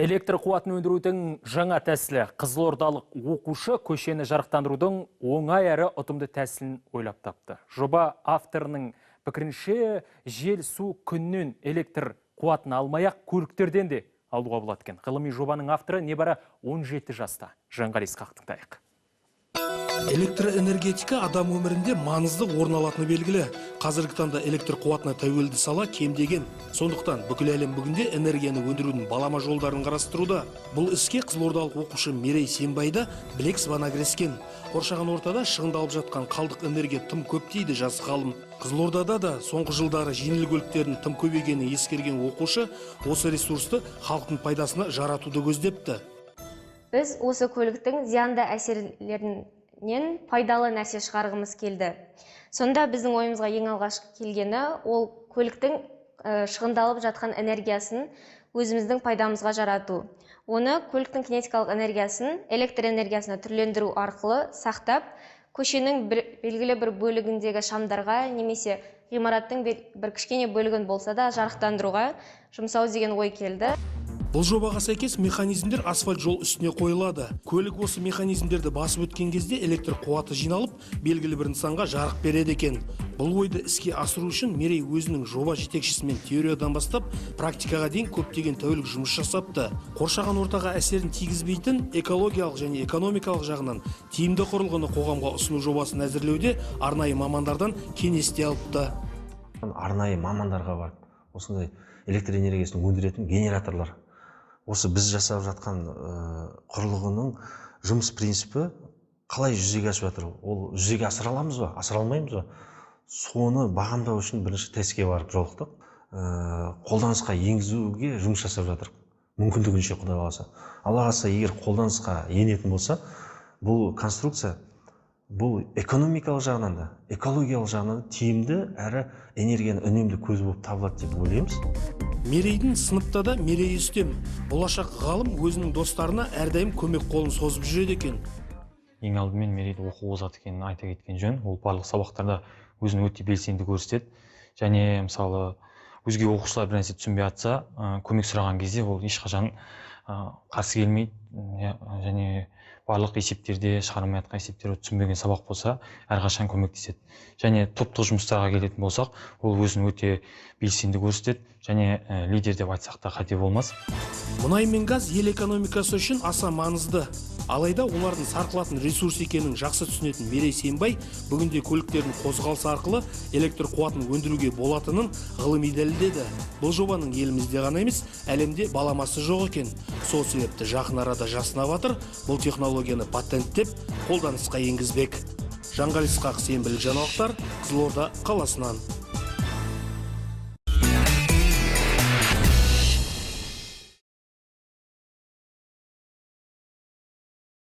Электр қуатын өндірудің жаңа тәсілі. Қызылордалық оқушы көшені жарықтандырудың оңай әрі ұтымды тәсілін ойлап тапты. Жоба авторының пікірінше, жел, су, күннен электр қуатын алмай-ақ көліктерден де алуға болады екен. Ғылыми жобаның авторы небәрі 17 жаста. Жанғали Ысқақ тыңдайық. Электроэнергетика адам өмірінде маңызды орын алатыны белгілі. Қазіргі таңда электр қуатына тәуелді сала кем деген. Сондықтан бүкіл әлем бүгінде энергияны өндірудің балама жолдарын қарастыруда. Бұл іске қызылордалық оқушы Мерей Сембай да білек сыбана кіріскен. Қоршаған ортада шығындалып жатқан қалдық энергия тым көп дейді жас ғалым. Қызылордада да соңғы жылдары жеңіл көліктердің тым көбейгенін ескерген оқушы осы ресурсты халықтың пайдасына жаратуды көздепті. Біз осы көліктің зиянды әсерлерін пайдалы нәрсе шығарғымыз келді. Сонда біздің ойымызға ең алғаш келгені ол көліктің шығындалып жатқан энергиясын өзіміздің пайдамызға жарату. Оны көліктің кинетикалық энергиясын электр энергиясына түрлендіру арқылы сақтап, көшенің белгілі бір бөлігіндегі шамдарға немесе ғимараттың бір кішкене бөлігін болса да жарықтандыруға жұмсау деген ой келді. Бұл жобаға сәйкес механизмдер асфальт жол үстіне қойылады. Көлік осы механизмдерді басып өткен кезде электр қуаты жиналып, белгілі бір нысанға жарық береді екен. Бұл ойды іске асыру үшін Мерей өзінің жоба жетекшісімен теориядан бастап практикаға дейін көптеген тәулік жұмыс жасапты. Қоршаған ортаға әсерін тигізбейтін экологиялық және экономикалық жағынан тиімді құрылғыны қоғамға ұсыну жобасын әзірлеуде арнайы мамандардан кеңес те алыпты. Арнайы мамандарға барып, осындай электр энергиясын өндіретін генераторлар. Осы біз жасап жатқан құрылғының жұмыс принципі қалай жүзеге асып жатыр? Ол жүзеге асыра аламыз ба, асыра алмаймыз ба? Соны бағамдау үшін бірінші тестке барып жолықтық. Қолданысқа енгізуге жұмыс жасап жатыр. Мүмкіндігінше, Құдай қаласа. Алла қаласа, егер қолданысқа енетін болса, бұл конструкция бұл экономикалық жағынан да, экологиялық жағынан да тиімді әрі энергияны үнемді көзі болып табылады деп ойлаймыз. Мерейдің сыныпта да мерейі үстем. Болашақ ғалым өзінің достарына әрдайым көмек қолын созып жүреді екен. Ең алдымен Мерейді оқу озаты екенін айта кеткен жөн. Ол барлық сабақтарда өзін өте белсенді көрсетеді. Және мысалы өзге оқушылар бір нәрсе түсінбей жатса, көмек сұраған кезде ол ешқашан қарсы келмейді. Және барлық есептерде, шығармай жатқан есептерде түсінбеген сабақ болса, әрқашан көмектеседі. Және топтық жұмыстарға келетін болсақ, ол өзін өте белсенді көрсетеді және лидер деп айтсақ та қате болмас. Мұнай мен газ ел экономикасы үшін аса маңызды. Алайда олардың сарқылатын ресурс екенін жақсы түсінетін Мерей Сембай бүгінде көліктердің қозғалысы арқылы электр қуатын өндіруге болатынын ғылыми дәлелдеді. Бұл жобаның елімізде ғана емес, әлемде баламасы жоқ екен. Сол себепті жақын арада жас новатор бұл технологияны патенттеп, қолданысқа енгізбек. Жанғали Ысқақ, сенбілік жаңалықтар, Қызылорда қаласынан.